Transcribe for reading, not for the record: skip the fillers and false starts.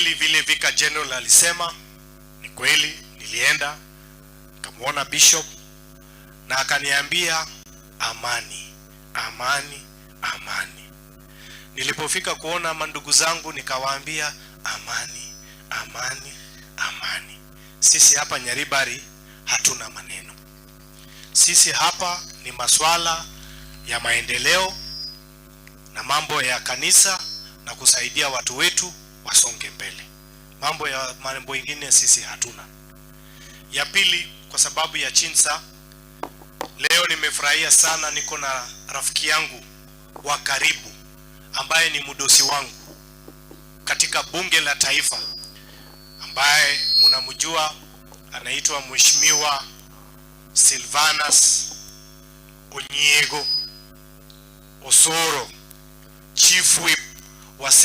Kweli vile Vicar General alisema ni kweli, nilienda nikamwona bishop na akaniambia amani, amani, amani. Nilipofika kuona mandugu zangu nikawaambia amani, amani, amani. Sisi hapa Nyaribari hatuna maneno. Sisi hapa ni maswala ya maendeleo na mambo ya kanisa na kusaidia watu wetu wasonge mbele. Mambo ya mambo ingine sisi hatuna. Ya pili, kwa sababu ya Chinsa, leo nimefurahia sana, niko na rafiki yangu wa karibu ambaye ni mdosi wangu katika bunge la taifa ambaye mnamjua, anaitwa Mheshimiwa Silvanus Onyiego Osoro, Chief Whip wa serikali.